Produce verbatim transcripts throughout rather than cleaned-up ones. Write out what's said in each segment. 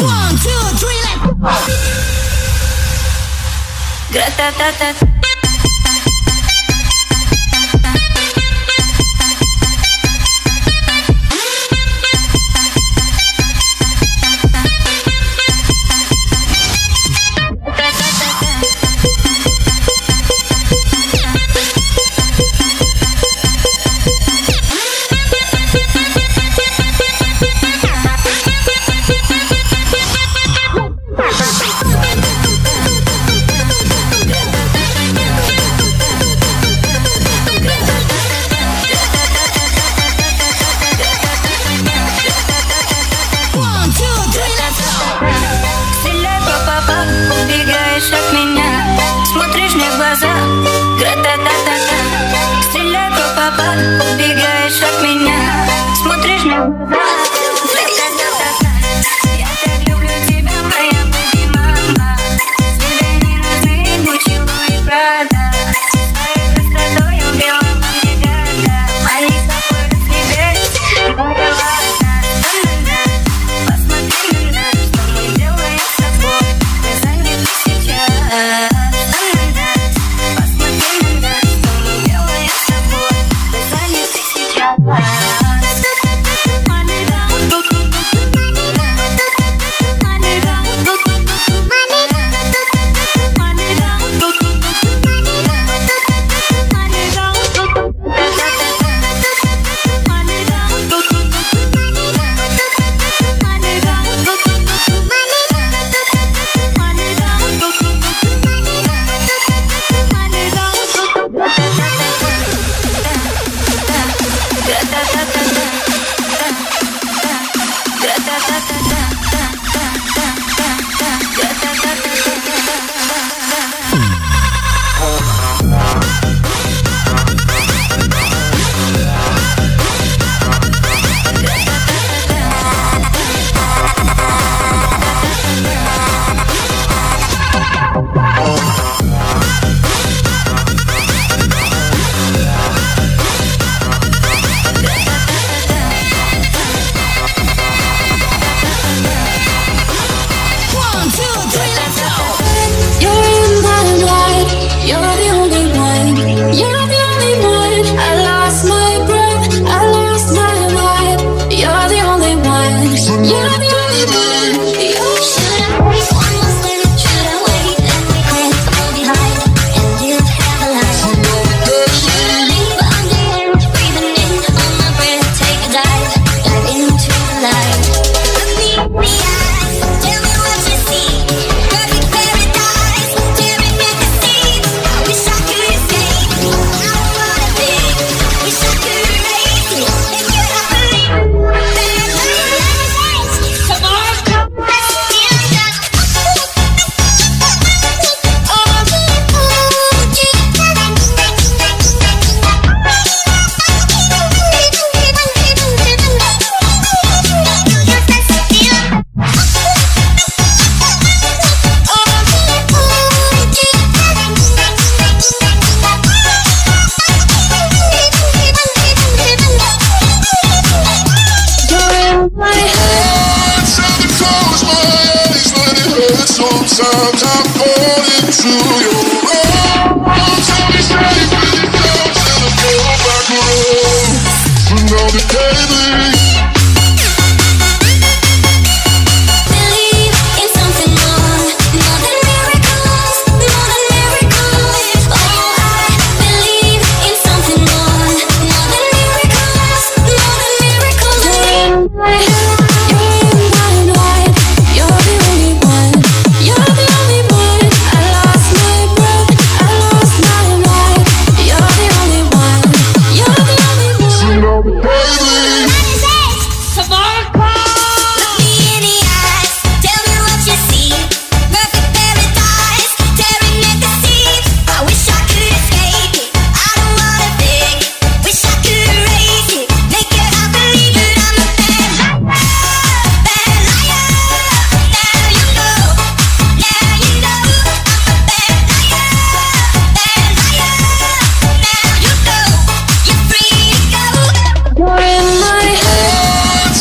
One, two, three, let's go. You're the only one. You should have waited. One more minute, should have waited. Let me crash, fall behind, and live half a life. Should have leave, but I'm here, breathing in, hold my breath, take a dive, dive into the light. Look me in the eyes, tell me what you see. Perfect paradise, staring at the sea. I wish I could escape. I don't wanna think. Wish I could erase it. If you don't believe, then tomorrow comes. Sometimes I fall into your arms. I'll be safe with you till I go back home. But now the day bleeds. Believe in something more, more than miracles, more than miracles. Oh, I believe in something more, more than miracles, more than miracles. You're in my head, you're in my mind. You're the only one, you're the only one. I lost my breath, I lost my mind. You're the only one, you're the only one. Baby. Tomorrow comes. Look me in the eyes, tell me what you see. Perfect paradise, staring at the sea. I wish I could escape it. I don't wanna think. Wish I could erase it. Make it all believe that I'm a bad, bad liar. Now you know. Now you know I'm a bad liar. Bad liar. Now you know. You're free to go. You're in my head.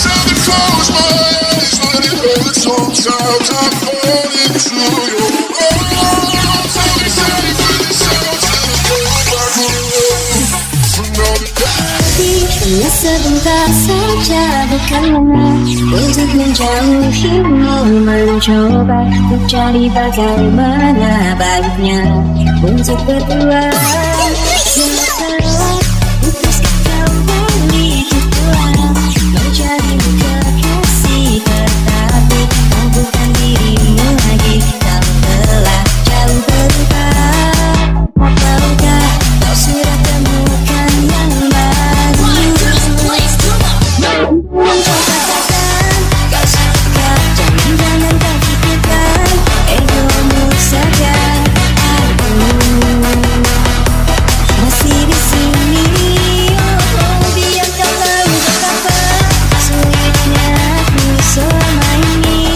Every time I close my eyes, but it hurts sometimes. I fall into your arms. I'll be safe with you till I go back home. But now the day Tapi hanya sebentar saja, bukan lama, untuk menjauhimu, mencoba untuk cari bagaimana baiknya untuk berdua. Putuskan kau dari itu, menjadi kekasih, tetapi kau bukan dirimu lagi. Kau telah jauh berubah. Ataukah kau sudah temukan yang baru? Kau katakan kau suka, jangan-jangan kau pikirkan egomu saja. Aku masih di sini, oh, biar kau tahu betapa sulitnya aku selama ini.